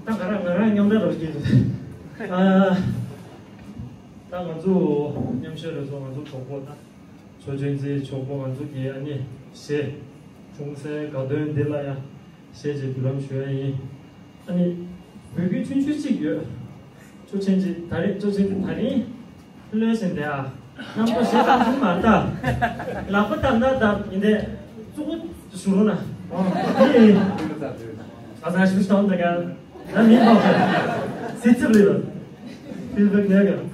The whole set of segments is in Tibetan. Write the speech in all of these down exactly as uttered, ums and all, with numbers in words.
ད་ག་རང་ང་རང་མཉམ་འབྲེལ་རོགས་ཀྱིས། ཨ། ད་ང་ཚོ་མཉམ་ཞུགས་རེ་ཚོ་ང་ཚོ་གྲོགས་པོ་ད། ཆོས་ཅན་རྩེའི་གྲོགས་པོ་ང་ཚོ་གི་ཨ་ནི་གཞས་ཆུང་སའི་དགའ་སྟོན་འདི་ལ་ཡང་གཞས་ཀྱི་བརྒྱུད་ལམ་ཞུ་ཡ་ཡིན། ཨ་ནི་བོད་བརྒྱུད་ཆུང་ཆུང་གཅིག་ཡོད། ཆོས་ཅན་གྱི་ད་རེས་ཆོས་ཅན་གྱི་ད་རིང་ལོས་ཟིན་དེ་ཨ། རྣམ་པ་ཞེ་དྲག་ཞུ་མ་ད། ལག་པ་བཏབ་ན་ད་ཡིན་དེ་གཙུག་པོ་ཞུ་རུ་ན། ཨོ། ཨ་ས་ཞུ་སྟོང་ད་ག་ད་མིན་པ། སི་ཚིབ་རེད། ཕིལ་བེག་ནས་ག་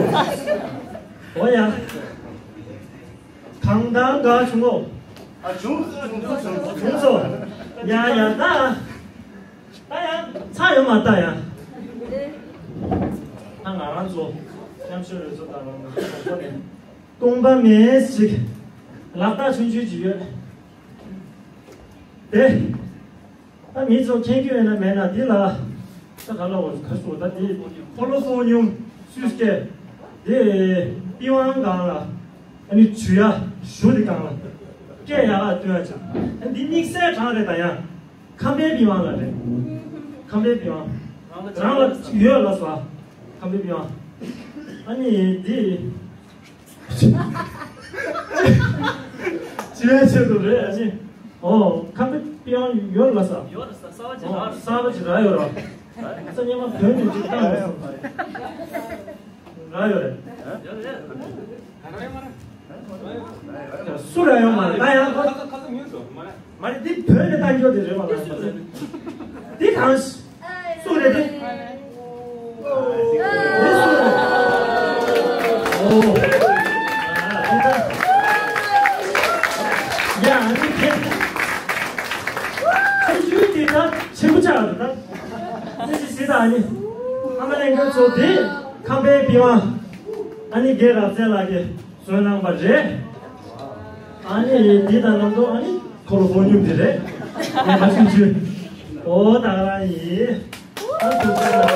འོ་ཡ། གང་ལྟར་དགའ་བྱུང་ངོ་། ཨ་བྱུང་བྱུང་བྱུང་བྱུང་བྱུང་སོ། ཡ་ཡ་ད། ད་ཡང་ཚ་ཡོད་མ་ད་ཡང་། ད་ང་རང་ཚོ་མཉམ་ཞུགས་རེ་ཚོ་དང་རང་གོ་ནས་སྟོང་པ་མེད་ཅིག་ལག་རྟགས་ཆུང་ཆུང་ཅིག་ཡོད་དེ། ད་མི་ཚོ་མཁྱེན་རྒྱུ་ཡོད་ན་མེད་ན་འདི་ལ་ད་ག་ལ་འོ་ག་སུ་ད་འདི་ཁོ་ལོ་སོ་ཉུང་སུས་སྐད་འདི་པི་ཝང་སྒང་ལ་ཨ་ནི་ཇུ་ཡ་ཞུ་འདི་སྒང་ལ་སྐད་ཡག་ལ་སྟོན་ཡ་ཅིག་འདི་དམིགས་བསལ་གྲངས་རེད་ད་ཡང་། ཁམས་པའི་པི་ཝང་ལ་རེད། ཁམས་པའི་པི་ཝང་། རང་ལ་ཡོད་ལ་སོ། ཁམས་པའི་པི་ཝང་། ཨ་ནི་འདི། ཅི་ཡང་ཆེད་དུ་རེད་ཨ་ནི། ཨོ་ཁམས་པའི་པི་ཝང་ཡོད་ལ་ས། ཡོད་ལ་ས་གསར་པ་ཅིག་རག་ཡོད་ར། ས་སྙན་མ་བོད་ནས་ཅིག་བཏང་རེད་སོང་། རག་ཡོད་རེད། སུ་རག་ཡོད་མ་རེད་ད་ཡང་ཁོ། མ་རེད་འདི་བོད་ནས་བཏང་རྒྱུ་དེ་རེད་མ་རེད། འདི་གང་སུ་རེད་འདི། འདི་སུ་རེད། ཨོ། ཡ་འདི་དེ། ཡུལ་དེ་ད་ཆེན་པོ་ཆགས་འདུག་ད། འདི་ཞིག་ཟེར་ད་ཨ་ནི། ཨ་མ་ལན་ཁ་ཚོ་དེ་ཁམས་པའི་པི་ཝང་། ཨ་ནི་རྒན་རབ་བརྩན་ལགས་ཀྱིས་བཟོས་གནང་པ་རེད། ཨ་ནི་འདི་དང་ནང་དུ་ཨ་ནི་ཁོ་ལོ་ཧོ་ཉུག་འདི་རེད། ངས་མ་ཤེས་ཆུ། ཨོ་ད་ག་རང་ཡིན། ཨ་ཐུག་ས་ལ་